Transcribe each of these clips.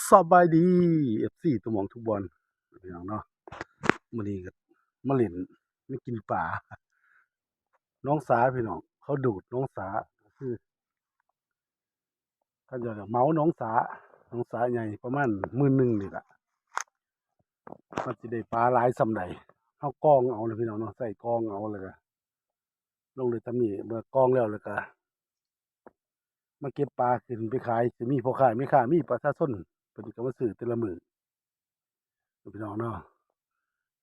ສະບາຍດີ ເອັຟຊີ ທຸກໝ່ອງທຸກບ່ອນ ພີ່ນ້ອງເນາະ. ມື້ນີ້ກໍມາຫຼິ້ນ ມາກິນປາໜອງສາ ພີ່ນ້ອງ. ເຂົາດູດໜອງສາ ກໍຄື ເຂົາເຈົ້າເໝົາໜອງສາ ໜອງສາໃຫຍ່ປະມານໝື່ນໜຶ່ງນີ້ລະ. ມັນຊິໄດ້ປາຫຼາຍສ່ຳໃດ ເຮົາກອງເອົາເນາະ ພີ່ນ້ອງເນາະ. ໃຊ້ກອງເອົາ ແລ້ວກໍລົງໄດ້ສ່ຳນີ້. ເມື່ອກອງແລ້ວ ແລ້ວກໍມາເກັບປາຂຶ້ນໄປຂາຍ ຊິມີພໍ່ຄ້າແມ່ຄ້າ ມີປະຊາຊົນ ເພິ່ນກໍມາຊື້ແຕ່ລະມື້ ພີ່ນ້ອງເນາະ.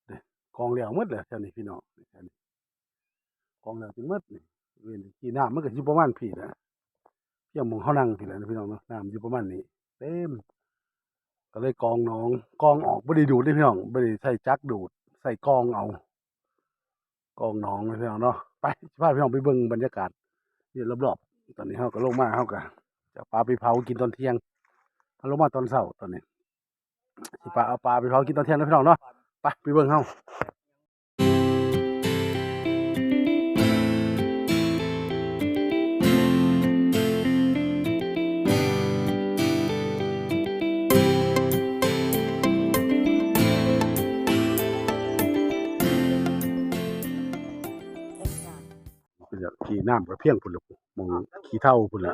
ເດ້ ກອງແລ້ວໝົດແລ້ວແຖວນີ້ ພີ່ນ້ອງ. ກອງແລ້ວຈົນໝົດນີ້ ເວນທີ່ນ້ຳມັນກໍຢູ່ປະມານພີ້ແຫຼະ ພຽງໝ່ອງເຮົານັ່ງພີ້ແຫຼະ ພີ່ນ້ອງເນາະ. ນ້ຳຢູ່ປະມານນີ້ເຕັມ ກໍເລີຍກອງໜອງ ກອງອອກ. ບໍ່ໄດ້ດູດເດ້ ພີ່ນ້ອງ ບໍ່ໄດ້ໃຊ້ຈັກດູດ ໃຊ້ກອງເອົາ ກອງໜອງ ພີ່ນ້ອງເນາະ. ໄປ ຊິພາພີ່ນ້ອງໄປເບິ່ງບັນຍາກາດຢູ່ລອບໆ. ຕອນນີ້ເຮົາກໍລົງມາ ເຮົາກໍຈະເອົາປາໄປເຜົາກິນຕອນທ່ຽງ. ເຮົາລົງມາຕອນເຊົ້າ ຕອນນີ້ ຊິປາ ເອົາປາໄປເຜົາກິນຕອນທ່ຽງເນາະ ພີ່ນ້ອງເນາະ. ໄປ ໄປເບິ່ງເຮົາ. ເພິ່ນຈະຂີ່ນ້ຳກະພຽງພຸ້ນລະ ໝ່ອງຂີ້ເທົາພຸ້ນລະ.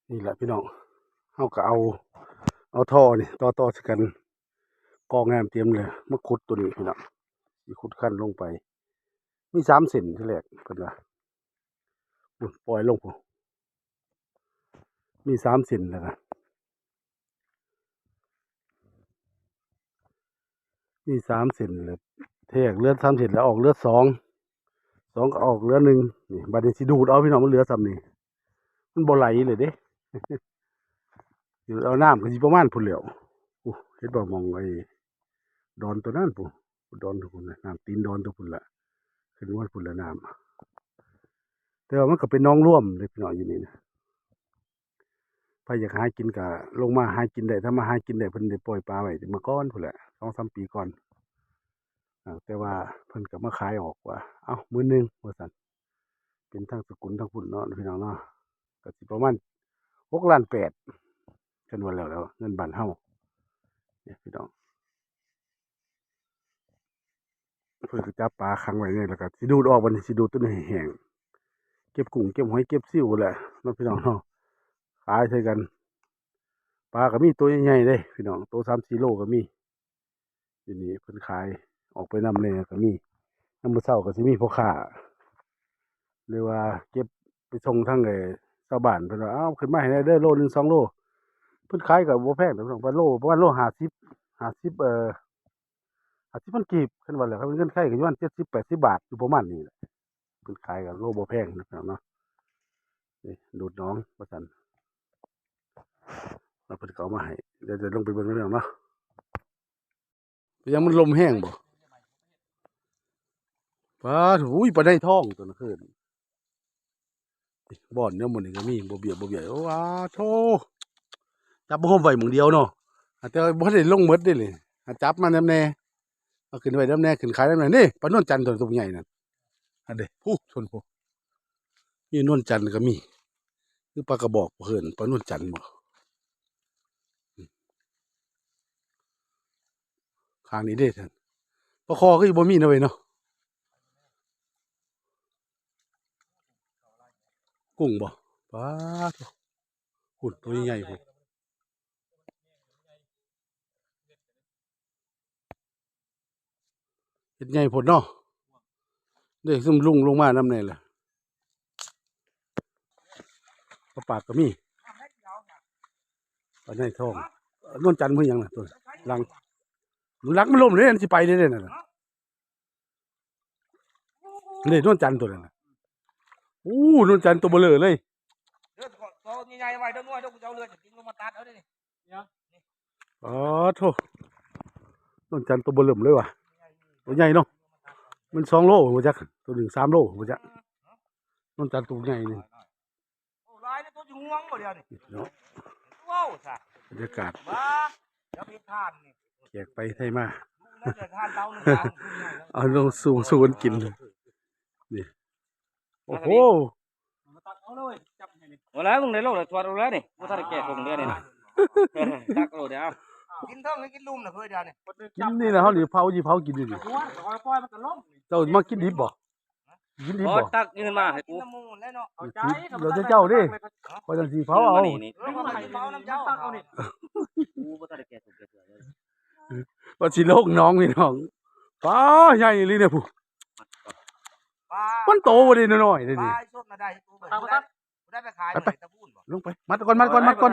ນີ້ແຫຼະພີ່ນ້ອງ ເຮົາກໍເອົາ ເອົາທໍ່ນີ້ຕໍ່ໆໃສ່ກັນ ກອງນ້ຳເຕັມເລີຍ ມາຂຸດໂຕນີ້ພີ່ນ້ອງ. ຊິຂຸດຄັນລົງໄປ ມີສາມເສັ້ນ ທີແລກເພິ່ນວ່າ ພຸ້ນ ປ່ອຍລົງພຸ້ນ ມີສາມເສັ້ນ ແລ້ວກໍ ມີສາມເສັ້ນ ແລ້ວແທກເຫຼືອສາມເສັ້ນ ແລ້ວອອກເຫຼືອສອງ ສອງກໍອອກເຫຼືອໜຶ່ງ. ນີ້ ບັດນີ້ຊິດູດເອົາພີ່ນ້ອງ ມັນເຫຼືອສ່ຳນີ້ ມັນບໍ່ໄຫຼເລີຍເດ້ ເອົານ້ຳກໍຊິປະມານພຸ້ນແຫຼ້ວ. ໂອ້ ເຫັນບໍ່ ໝ່ອງໄອ້ດອນໂຕນັ້ນພຸ້ນ ດອນພຸ້ນນະ ນ້ຳຕີນດອນໂຕພຸ້ນລະ ຂຶ້ນມາພຸ້ນລະນ້ຳ. ແຕ່ວ່າມັນກໍເປັນໜອງລວມເດ້ພີ່ນ້ອງ ຢູ່ນີ້ນະ. ໃຜຢາກຫາກິນກໍລົງມາຫາກິນໄດ້ ຖ້າມາຫາກິນໄດ້ ເພິ່ນໄດ້ປ່ອຍປາໄວ້ແຕ່ເມື່ອກ່ອນພຸ້ນແຫຼະ ສອງສາມປີກ່ອນ. ເອີ ແຕ່ວ່າເພິ່ນກໍມາຂາຍອອກວ່າ ເອົ້າ ໝື່ນໜຶ່ງ ວ່າຊັ້ນ ເປັນທາງສະກຸນທາງພຸ້ນເນາະ ພີ່ນ້ອງເນາະ. ກໍຊິປະມານຫົກລ້ານແປດ ຄັນວ່າແລ້ວ ແລ້ວເງິນບ້ານເຮົາ ນີ້ພີ່ນ້ອງ. ເພິ່ນກໍຈັບປາຂັງໄວ້ນີ້ ແລ້ວກໍຊິດູດອອກ ບັດນີ້ຊິດູດໂຕນີ້ໃຫ້ແຫ້ງ ເກັບກຸ້ງເກັບຫອຍເກັບຊິວແຫຼະເນາະ ພີ່ນ້ອງເນາະ ຂາຍໃສ່ກັນ. ປາກໍມີໂຕໃຫຍ່ໆເດ້ພີ່ນ້ອງ ໂຕສາມສີ່ໂລກໍມີ. ຢູ່ນີ້ເພິ່ນຂາຍອອກໄປນຳແດ່ກໍມີ ຍາມມື້ເຊົ້າກໍຊິມີພໍ່ຄ້າ ຫຼືວ່າເກັບໄປສົ່ງທາງ ເອີ ຊາວບ້ານ ເພິ່ນວ່າ ເອົາຂຶ້ນມາໃຫ້ແດ່ເດີ ໂລໜຶ່ງສອງໂລ. ເພິ່ນຂາຍກໍບໍ່ແພງດອກ ປະມານໂລ ປະມານໂລຫ້າສິບ ຫ້າສິບ ເອີ ຫ້າສິບພັນກີບ ຄັນວ່າແລ້ວ ຄັນເປັນເງິນໄທກໍຢູ່ປະມານເຈັດສິບແປດສິບບາດ ຢູ່ປະມານນີ້ແຫຼະ. ເພິ່ນຂາຍກໍໂລບໍ່ແພງນະພີ່ນ້ອງເນາະ. ນີ້ ດູດໜອງວ່າຊັ້ນ ແລ້ວເພິ່ນກໍເອົາມາໃຫ້ ດຽວຈະລົງໄປເບິ່ງນຳພີ່ນ້ອງເນາະ. ເປັນຫຍັງ ມັນລົມແຮງບໍ່? ປາດ ໂອ້ຍ ປາໄນທອງຕົວນັ້ນຄືນ ບ່ອນແນວໝູ່ນີ້ກໍມີ ບໍ່ເບຍ ບໍ່ເບຍ. ໂອ້ ອາໂທ ຈັບມາໂຮມໄວ້ໝ່ອງດຽວເນາະ ແຕ່ວ່າບໍ່ໄດ້ລົງໝົດເດ້ນີ້. ຫາຈັບມານຳແດ່ ເອົາຂຶ້ນໄວ້ນຳແດ່ ຂຶ້ນຂາຍນຳແດ່. ນີ້ ປານວນຈັນຕົວ ຕົວໃຫຍ່ນັ້ນ ອັນເດ້ ພຸ້ນຊົນພຸ້ນ ນີ້ນວນຈັນກໍມີ ຄືປາກະບອກ ເພິ່ນປານວນຈັນບໍ່? ຂ້າງນີ້ເດ້ທ່ານ ປາຄໍຄືບໍ່ມີເນາະເວີຍເນາະ. ກຸ້ງບໍ່? ປາດໂທ້ ພຸ້ນ ໂຕໃຫຍ່ໆພຸ້ນ. ເຮັດໃຫຍ່ໂພດເນາະ ເດ້ ຊຸມລຸງລົງມານຳແດ່ລະ. ປາປາກກໍມີ ປາໄນທອງ ນວນຈັນ ມື້ຫຍັງນະ ຕົວຫຼັງ ຫຼັງມັນລົ້ມເດ້ ມັນຊິໄປເດ້ນັ້ນນະ. ນີ້ນວນຈັນຕົວນັ້ນນະ ໂອ້ ນວນຈັນຕົວເບົເລີເລີຍ. ເດີ ໂຕໃຫຍ່ໆໄວ້ເດີ ນ້ອຍເດີ ກູຈະເອົາເລືອດຈະກິນລົງມາຕັດເອົາເດ້ນີ້. ອໍ ໂທ້ ນວນຈັນຕົວເບົເລີ່ມເລີຍວ່າ ຕົວໃຫຍ່ເນາະ ມັນສອງໂລບໍ່ຈັກ ຕົວໜຶ່ງສາມໂລບໍ່ຈັກ ນວນຈັນຕົວໃຫຍ່ນີ້. ໂອ້ ຫຼາຍເດ້ ຕົວຊິງວງບໍ່ດຽວນີ້ເນາະ. ເວົ້າຊະ ບັນຍາກາດ ວ່າ ດຽວເຮັດທານນີ້ ແຂກໄປໄທມາ ເອົາລົງສູ່ ສູ່ກັນກິນນີ້. ໂອ້ໂຫ ມາຕັດເອົາເລີຍ ຈັບໃຫ້ນີ້. ບໍ່ແລ້ວ ມຶງໄດ້ໂລດແລ້ວ ຖອດເອົາແລ້ວນີ້ ບໍ່ທັນໄດ້ແກະຖົງເດ້ນີ້ ຕັກໂລດເດ້. ເອົາ ກິນເທິງຫຼືກິນລຸ່ມນະເຄີຍດຽວນີ້ ກິນນີ້ແຫຼະ ເຮົານີ້ເຜົາ ຊິເຜົາກິນຢູ່ນີ້ ເຈົ້າມາກິນດິບບໍ່? ກິນດິບບໍ່? ຕັກນີ້ຂຶ້ນມາໃຫ້ກູ ກິນນ້ຳໝູ່ແລ້ວເນາະ ເອົາໃຈ ດຽວເຈົ້າເດ້ ຂ້ອຍຈັ່ງຊິເຜົາເອົາ ນີ້ ນີ້ ເອົາມາເຜົານຳເຈົ້າ ກູບໍ່ທັນໄດ້ແກະຖົງແກະເສືອເລີຍ ວ່າຊິລົງໜອງພີ່ນ້ອງ ປາໃຫຍ່ອີ່ຫຼີເດ້ຜູ້ ປາ ມັນໂຕບໍ່ໄດ້ນ້ອຍໆເດ້ນີ້ ປາສົດນະໄດ້ ໄດ້ໄປຂາຍ ໄປ ຕະບູນບໍ່ ລົງໄປ ມັດກ່ອນ ມັດກ່ອນ ມັດກ່ອນ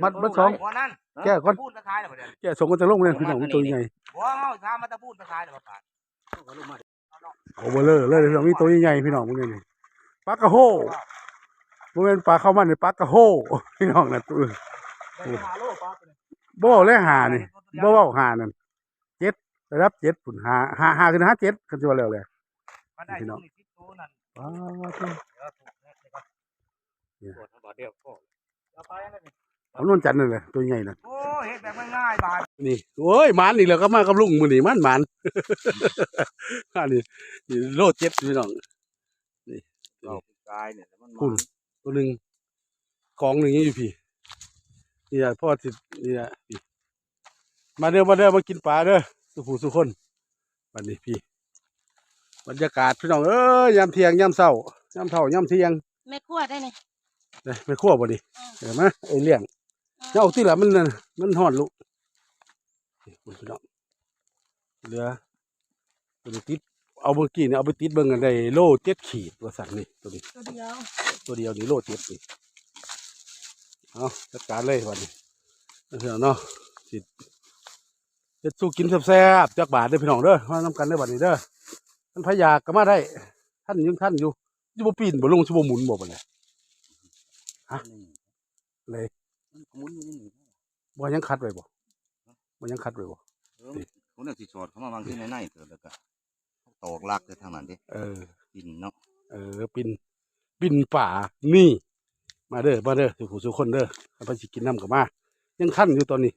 ມັດເບິດສອງ ບໍ່ນັ້ນ ແກະກ່ອນ ຕະບູນໄປຂາຍແລ້ວບໍ່ ແກະສອງມັນຈະລົງແລ້ວພີ່ນ້ອງ ມັນໂຕໃຫຍ່ ບໍ່ ເຮົາສາມາຕະບູນໄປຂາຍແລ້ວປາ ໂອເວີເລີເລີຍພີ່ນ້ອງ ມີໂຕໃຫຍ່ໆ ພີ່ນ້ອງ ເບິ່ງນີ້ ປາກະໂຮ ບໍ່ແມ່ນປາເຂົ້າມັນນີ້ ປາກະໂຮ ພີ່ນ້ອງນະ ໂອ້ ບໍ່ເວົ້າແລະ ຫ້ານີ້ ບໍ່ເວົ້າ ຫ້ານັ້ນ ເຈັດ ລະດັບເຈັດພຸ້ນ ຫ້າ ຫ້າ ຫ້າຂຶ້ນຫາເຈັດ ຄັນຊິວ່າແລ້ວແຫຼະ ມັນໄດ້ ພີ່ນ້ອງ ໂຕນີ້ສິບໂຕນັ້ນ ປາດໂທ້ ເອົານວນຈັນນັ້ນແຫຼະ ໂຕໃຫຍ່ນັ້ນ ໂອ້ ເຮັດແບບງ່າຍໆ ບາດນີ້ ໂອ້ຍ ໝານອີກແລ້ວ ກັບມາກັບລຸງມື້ນີ້ ໝານໆ ອັນນີ້ ນີ້ໂລເຈັດ ພີ່ນ້ອງ ນີ້ ເອົາກາຍນີ້ ມັນ ພຸ້ນ ໂຕໜຶ່ງ ກອງໜຶ່ງຍັງຢູ່ພີ້ ນີ້ລະ ພໍຊິ ນີ້ລະ ມາເດີ ມາເດີ ມາກິນປາເດີ ສູ່ຜູ້ສູ່ຄົນ ບັດນີ້ພີ້ ບັນຍາກາດພີ່ນ້ອງເອີຍ ຍາມທ່ຽງ ຍາມເຊົ້າ ຍາມເຊົ້າ ຍາມທ່ຽງ ແມ່ຄົວໄດ້ນີ້ ເດ້ ແມ່ຄົວບໍ່ນີ້ ເອີ ເອີ ມາ ເອີ ລ້ຽງ ເອີ ເອົາຕິລະ ມັນ ມັນຮ້ອນລູກ ນີ້ພີ່ນ້ອງ ເຫຼືອ ຕົວນີ້ຕິດ ເອົາມື້ກີ້ນີ້ເອົາໄປຕິດເບິ່ງ ອັນໃດໂລເຈັດຂີດວ່າຊັ້ນນີ້ ຕົວນີ້ ຕົວດຽວ ຕົວດຽວນີ້ໂລເຈັດນີ້ ເອົາຈັດການເລີຍບັດນີ້ ເນາະ ຊິເຮັດສູ່ກິນແຊບໆ ຈັກບາດເດີພີ່ນ້ອງເດີ ມານຳກັນເດີບັດນີ້ເດີ ຄັນໃຜຢາກກໍມາໄດ້ ທັນຍັງທັນຢູ່ ຊິບໍ່ປີນບໍ່ລົງ ຊິບໍ່ໝູນບໍ່ບັດນີ້ ຮະ ເລີຍ ມັນໝູນຢູ່ໃນນີ້ ບໍ່ຍັງຂັດໄວ້ບໍ່ ບໍ່ຍັງຂັດໄວ້ບໍ່ ເອີ ຄົນນັ້ນຊິສອດເຂົ້າມາວາງທີ່ໃນໆ ແລ້ວກໍ ຕອກລັກແຕ່ທາງນັ້ນເດ້ ເອີ ປິ່ນເນາະ ເອີ ປິ່ນ ປິ່ນປາ ນີ້ ມາເດີ ມາເດີ ສູ່ຜູ້ສູ່ຄົນເດີ ໃຜຊິກິນນຳກໍມາ ຍັງທັນຢູ່ຕອນນີ້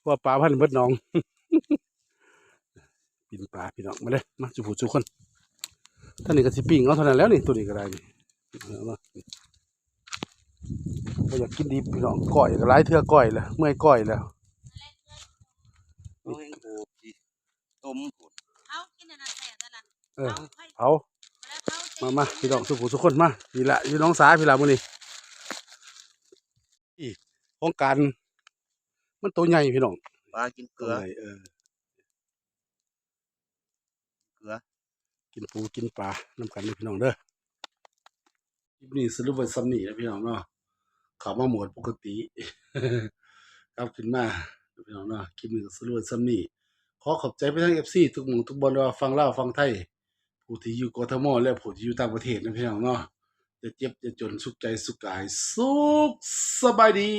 ເພາະວ່າປາພັນເບິດໜອງ ປີ້ງປາພີ່ນ້ອງ ມາເດີ ມາສູ່ຜູ້ສູ່ຄົນ ທາງນີ້ກໍຊິປີ້ງເອົາເທົ່ານັ້ນແຫຼ້ວນີ້ ໂຕນີ້ກໍໄດ້ນີ້ ເອົາມາ ບໍ່ຢາກກິນດິບພີ່ນ້ອງ ກ້ອຍກໍຫຼາຍເທື່ອກ້ອຍແລ້ວ ເມື່ອຍກ້ອຍແລ້ວ ເອົາແຮງໂບກຊິຕົ້ມພຸ້ນ ເອົາກິນອັນນັ້ນແທ້ ເອີ ເຜົາ ມາ ມາ ພີ່ນ້ອງສູ່ຜູ້ສູ່ຄົນ ມາ ພີ້ລະ ຢູ່ໜອງສາພີ້ລະມື້ນີ້ ນີ້ ຂອງການ ມັນໂຕໃຫຍ່ພີ່ນ້ອງ ປາກິນເກືອ ໂຕໃຫຍ່ ເອີ ເກືອ ກິນປູກິນປານຳກັນເດີພີ່ນ້ອງເດີ ຄລິບນີ້ສະຫຼຸບໄວ້ຊ່ຳນີ້ນະພີ່ນ້ອງເນາະ ເຂົ້າມາໂໝດປົກກະຕິ ກັບຂຶ້ນມາເນາະພີ່ນ້ອງເນາະ ຄລິບນີ້ກໍສະຫຼຸບໄວ້ຊ່ຳນີ້ ຂໍຂອບໃຈໄປທາງເອັຟຊີທຸກໝ່ອງທຸກບ່ອນ ບໍ່ວ່າຝັ່ງລາວຝັ່ງໄທ ຜູ້ທີ່ຢູ່ ກທມ ແລະ ຜູ້ທີ່ຢູ່ຕ່າງປະເທດນະພີ່ນ້ອງເນາະ ຢ່າເຈັບຢ່າຈົນ ສຸກໃຈສຸກກາຍ ສຸກສະບາຍດີ.